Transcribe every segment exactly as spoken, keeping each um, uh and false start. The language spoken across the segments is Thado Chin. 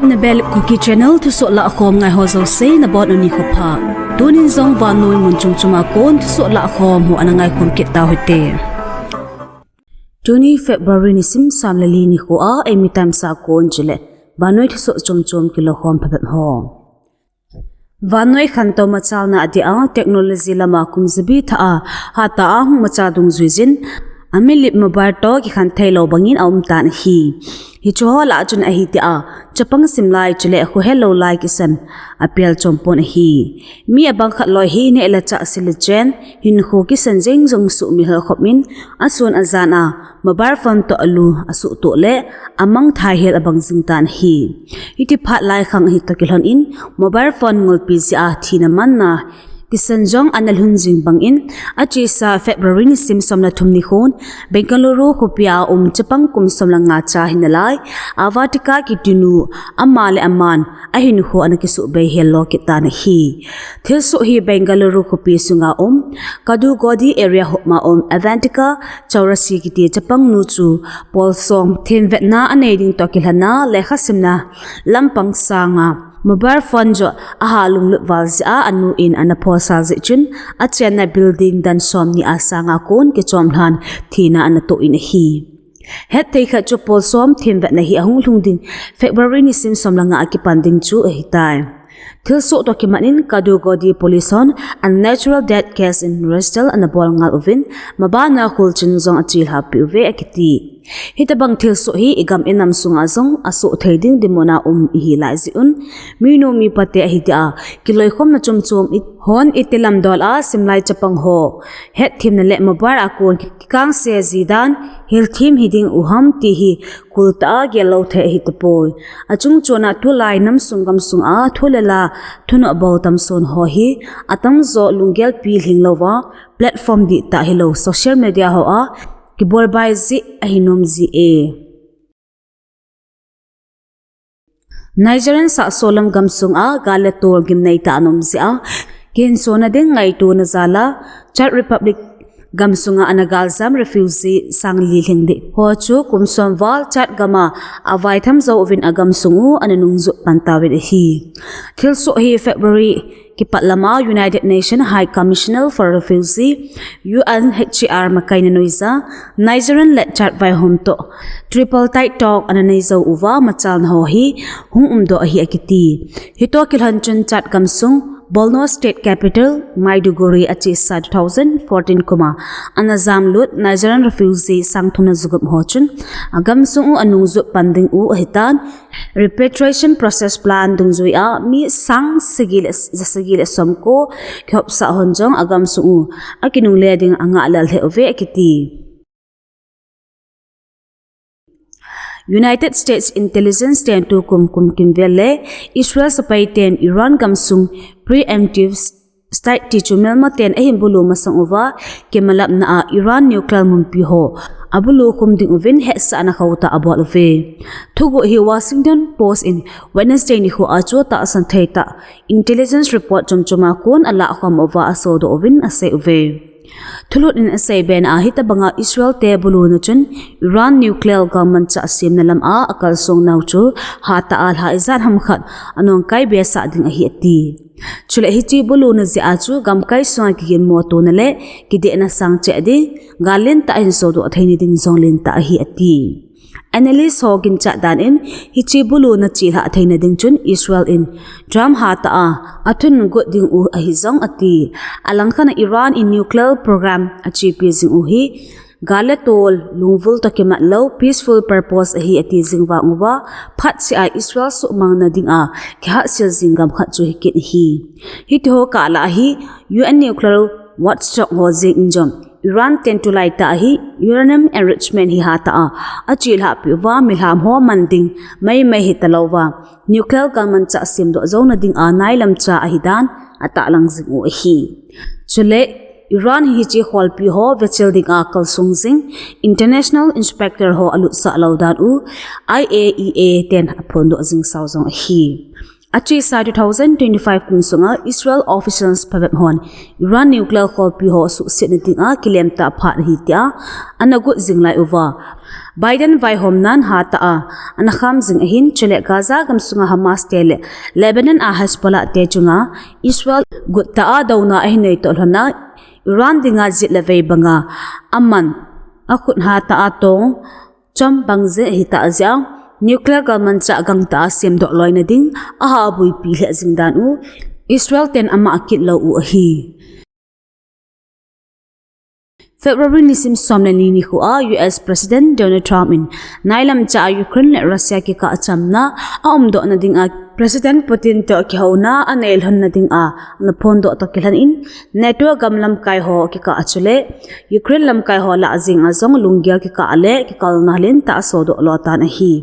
Nabel Kuki Channel thusoh lahkhom ngai ho jouse nabonun nikho pha. Tunin jong vannoi mun chom chom a kon thusoh lahkhom ho ana ngaikhom kit tau hite. Tuni February nisim som le li nikho a Eimi Times a kon chule vannoi thusoh chom chom kilokhom phabep ho. Vannoi khantou machalna adia technology lama kum jabi thah a hatah a hung machal dungjuijin, amilip mobile toh kikhen theilou bangin aumtan ahi. Hiche ho lah a chun ahi tia chapang simlai chule khohelou lai kisan apel chompon ahi. Mi abang khat loi hi neh le chah, sil le chen, hinkho kisan jeng jong suhmil khop in, asun ajan a mobile phone toh alu asuhtoh le amangthah hel abang jingtan ahi. Hiti phat lai khang hitoh kilhon in mobile phone ngolpi jeh a thina manna kisan jong ana lhun jing bangin, achesa February nisim som le thum nikhon Bengaluru khopia um chapang kum som le nga cha hinalai Avantika kitinu ama le aman ahinkho ana kisuhbei hel lo kit tan ahi. Thilsoh hi Bengaluru khopi sunga um Kadugodi area hopma um Avantika Chaurasi kiti chapangnu chu polsom themvetna anei ding toh kilhona lekha simna lampang sanga mobile phone joh aha lunglut val jeh a anu in ana phosal jeh chun achenna building dan somni a sanga kon kichom lhan thina ana toh in ahi. Hetthei khat chu polsom themvetna hi ahung lhung ding February nisim som le nga a kipan ding chu ahitai. Thilsoh toh kimat in Kadugodi Police hon unnatural death case in register ana bol ngal uvin, mabana kholchil jong achelhapi uve akiti. Hitabang thilsoh hi igam inam sunga jong asoh thei ding dinmun a um ihi lai jeh un, minu mipa te ahi tia kiloikhomna chom chom hon iti lamdol a simlai chapang ho hetthemna le mobile a kon kikangse ji dan hilthem hiding u ham ti hi kul tah a gel lou thei ahi tapoi. Achung chon a tulai nam sung gam sunga thu le la thunoh bou tamson ho hi atamjo lunggelpi lhing louva platform dihtah hilou social media ho a kibolbai jeh ahi nom ji e. Nigerian sahsolam gamsunga gal le tol gimnei tah ana um jeh a, kihinsona ding ngaitona jal a Czech Republic gamsunga ana galjam refugee sang li lhing ding ho chu kum som val Czech gam a avaitham jou uvin agamsung u ana nungjot pan tauvin ahi. Thilsoh hi February kipat lama United Nations High Commissioner for Refugee, U N H C R, makaina noija Nigerian le Czech vaihom toh tripartite talk ana nei jou uva machalna ho hi hung umdoh ahi akiti. Hitoh kilhon chun Czech gamsung Brno state capital Maiduguri a chesa two thousand fourteen kum a ana jamlut Nigerian refugee sang thum le jagup ho chun agamsung u anungjot pan ding u ahitan, repatriation process plan dungjui a mi sang sagi le, sagi le som ko kihopsah hon jong agamsung u akinungle ding angah lel lheh uve akiti. United States intelligence ten tukum kum kimvel le Israel sepai ten Iran gamsung preemptive strike ti chu melma ten ahin bulu masang uva, kimalapna a Iran nuclear munpi ho abulu khum ding uvin hetsahna khauhtah abol uve. Thuguh hi Washington Post in Wednesday nikho a chu tahsan thei tah intelligence report chomchom a kon alahkhom uva asodoh uvin asei uve. Thulhut in asei bena a hitabanga Israel te buluna chun Iran nuclear galmanchah semna lam a akalsong nau chu hatah a lha ijat ham khat anungkai besah ding ahi ati. Chule hiche buluna jeh a chu gamkai sunga kiginmo tona le kidehna sang cheh ding, gal lentah ahin sodoh theina ding jong lentah ahi ati. Analyst ho ginchat dan in hiche buluna chelhah theina ding chun Israel in Trump hatah a athun got ding u ahi jong ati. Alangkhat a Iran in nuclear program achepi jing u hi gal le tol, lungvul toh kimat lou, peaceful purpose ahi ati jing vang uva, phatseh a Israel suhmang na ding a kihatsel jing gam khat chu hikit ahi. Hitiho kah lah a hi U N nuclear watchdog ho jeng in jong Iran ten tulaitah a hi uranium enrichment hi hatah a achelhahpi uva, milham ho man ding maimai hitalouva, nuclear galmanchah semdoh jouna ding a nailam cha ahi dan atahlang jing u ahi. Chule Iran hi hiche kholpi ho vechil ding a kalsong jing international inspector ho alutsah lou dan u I A E A ten aphondoh jing sau jong ahi. Achesa two thousand twenty-five kum sunga Israel officials phabep hon Iran nuclear kholpi ho suhsetna dinga kilemtah phat ahi tia ana got jing lai uva, Biden vaihomnan hatah a ana kham jing ahin, chule Gaza gamsunga Hamas te le Lebanon a Hezbollah te chunga Israel guttah a douna ahin nei toh lhona Iran dinga jet le vei banga aman akhut hatah a tong chom bang jeh ahitah jeh a nuclear galmanchah gangtah a semdoh loina ding aha buipi lheh jing dan u Israel ten ama akit lou u ahi. February nisim som le ni nikho a U S President Donald Trump in nailam cha a Ukraine le Russia kikah a chamna aumdohna dinga President Putin toh kihouna anei lhonna dinga ana phondoh toh kilhon in NATO gam lamkai ho kikah a chule Ukraine lamkai ho lah jenga jong lunggel kikah le kikalna lentah asodoh lo tan ahi.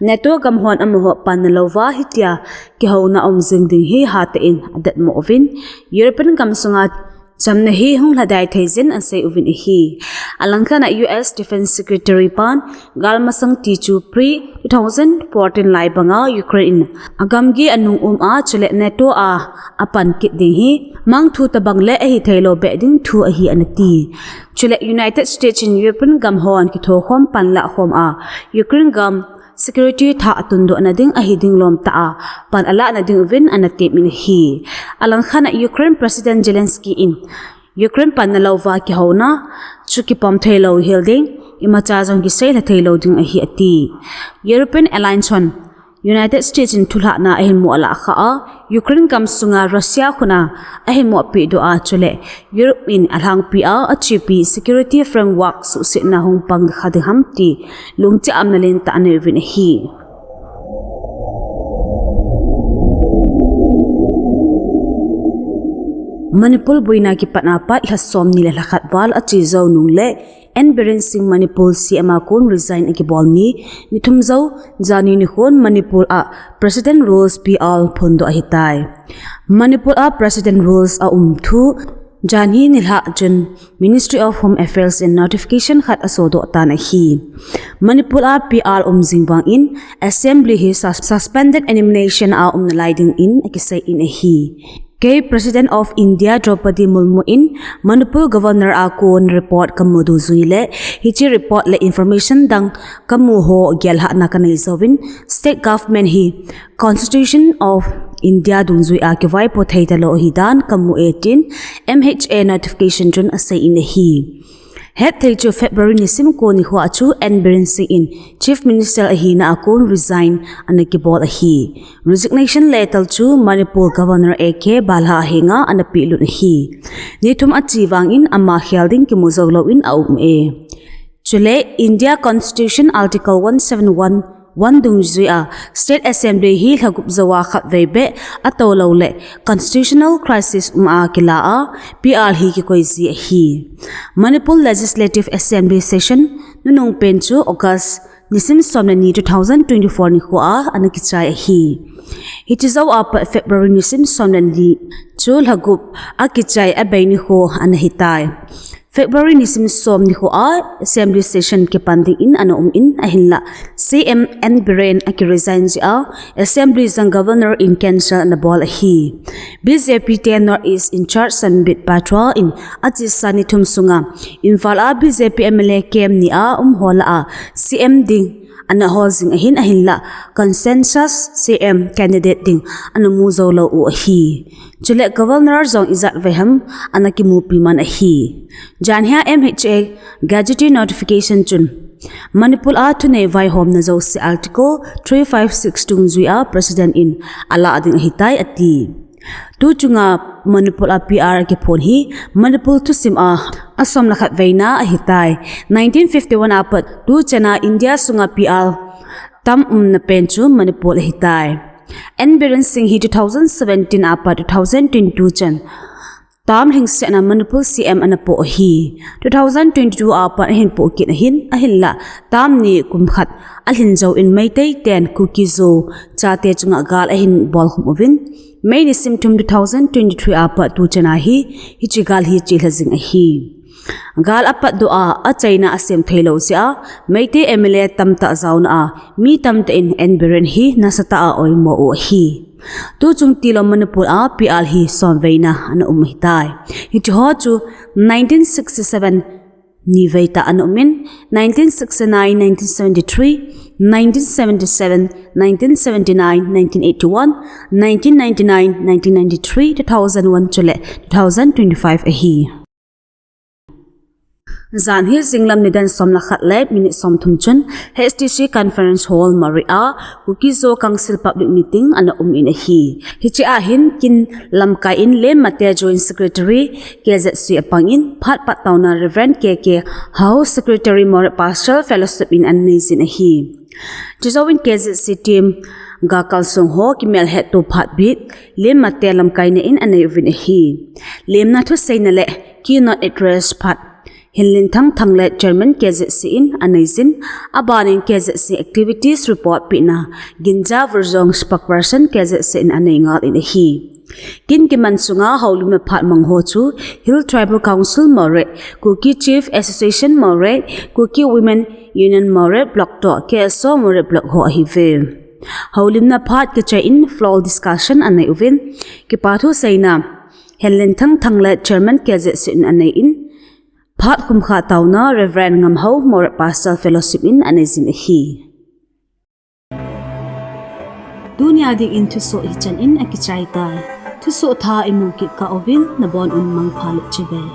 NATO gam hon amaho panna louva hitia kihouna um jing ding hi hatah in adetmo uvin, European gamsunga chamna hi hung lhadai thei jin asei uvin ahi. Alangkhat a U S Defense Secretary pan galmasang ti chu pre two thousand fourteen lai banga Ukraine in agamgi anung um a chule NATO a apan kit ding hi mangthu tabang le ahithei lou beh ding thu ahi anati. Chule United States in European gam hon kithokhom panlah khom a Ukraine gam security thah atundohna ding ahi ding lomtah a pan alahna ding uvin ana temin ahi. Alangkhat a Ukraine President Zelensky in Ukraine panna louva kihouna chu kipom thei lou hel ding, imacha jong kisei lha thei lou ding ahi ati. European Alliance hon United States in thulhahna ahin mu alah kha a, Ukraine gamsunga Russia khut a ahin mohpeh doh a chule Europe in alhangpi a achepi security framework suhsetna hung pang kha ding ham ti lungchih amna lentah anei uvin ahi. Manipur boina kipat a pat lha som ni le lha khat val ache jou nung le N Biren Singh Manipur C M a kon resign akibol ni, ni thum jou, jani nikhon Manipur a President Rules P R phondoh ahitai. Manipur a President Rules aum thu janhi nilhah chun Ministry of Home Affairs in notification khat asodoh tan ahi. Manipur a P R um jing vangin Assembly hi sus-, suspended animation a um nalai dingin akisei in ahi. Kei President of India Draupadi Murmu in Manipur Governor a kon report kamu dungjui le, hiche report le information dang kamu ho gelhahna kanei jouvin, state government hi Constitution of India dungjui a kivaipo thei talou ahidan kamu e tin M H A notification chun asei in ahi. Hetthei chu February nisim ko nikho a chu N Biren Singh in Chief Minister ahina a kon resign ana kibol ahi. Resignation letter chu Manipur Governor A K Bhalla henga ana pelut ahi. Ni thum ache vangin ama khel ding kimu jou louvin aum e. Chule India Constitution Article one seven one one dungjui a State Assembly hi lhagup jouva khatvei beh atou lou le constitutional crisis um a kila a P R hi kikoi ji ahi. Manipur Legislative Assembly session nunung pen chu August nisim som le ni two thousand twenty-four nikho a ana kichai ahi. Hiche jou a pat February nisim som le ni chu lhagup akichai abei nikho ana hitai. February nisim som nikho a Assembly session kipan dingin ana um in ahinlah C M N Biren akiresign jeh a Assembly jong Governor in cancel ana bol ahi. B J P te North East in charge Sambit Patra in achesa ni thum sunga Imphal a B J P M L A camp ni a um ho lah a C M ding ana hol jing ahin, ahinlah consensus C M candidate ding ana mu jou lou u ahi. Chule Governor jong ijat vei ham ana kimupi man ahi. Janhia M H A gazette notification chun Manipur a thunei vaihomna jouse Article three five six dungjui a President in alah ding ahitai ati. Tu chunga Manipur a P R kiphon hi Manipur thusim a asom le khat veina ahitai. Nineteen fifty-one a pat tu chana India sunga P R tam umna pen chu Manipur ahitai. N Biren Singh hi two thousand seventeen a pat two thousand twenty-two chan tam lhingsetna Manipur C M ana po ahi. Two thousand twenty-two a pat ahin po kit ahin, ahinlah tam ni kum khat alhin jouvin Meitei ten Kuki-Zo chate chunga gal ahin bolkhum uvin, May nisim thum two thousand twenty-three a pat tu chana hi hiche gal hi chelha jing ahi. Gal apatdoh a, achaina asem theilou jeh a, Meitei M L A tamtah jaona a, mi tamtah in N Biren hi nasatah a oimo u ahi. Tuchung tilou Manipur a P R hi somveina ana um ahitai. Hiche ho chu nineteen sixty-seven niveitah ana um in, nineteen sixty-nine, nineteen seventy-three, nineteen seventy-seven, nineteen seventy-nine, nineteen eighty-one, nineteen ninety-nine, nineteen ninety-three, two thousand one chule two thousand twenty-five ahi. Jan hi jinglam nidan som le khat le minute somthum chun H D C Conference Hall Moreh a Kuki-Zo Council Public Meeting ana um in ahi. Hiche a hin kin lamkai in Lenmate Joint Secretary K Z C apang in, phat pattaona Reverend K K Hau Secretary Moreh Pastoral Fellowship in ana neijin ahi. Chujouvin K Z C team ga kalsong ho kimelhetto phat bit Lenmate lamkaina in anei uvin ahi. Lemna thuseina le keynote address phat Henlenthang Thanglet Chairman K Z C in aneijin, abanin K Z C activities report pehna Ginja Vurjong Spokesperson K Z C in anei ngal in ahi. Kin kiman sunga houlimna phat mang ho chu Hill Tribal Council Moreh, Kuki Chief Association Moreh, Kuki Women Union Moreh Block toh K S O Moreh Block ho ahiuve. Houlimna phat kichai in floor discussion anei uvin, kipathu seina Henlenthang Thanglet Chairman K Z C in anei in, phat khumkha taona Reverend Ngamhau Moreh Pastoral Fellowship in aneijin ahi. Tunia dingin thusoh hichan in akichai tai. Thusoh thah imu kit kah uvin nabon un mangpha le chibai.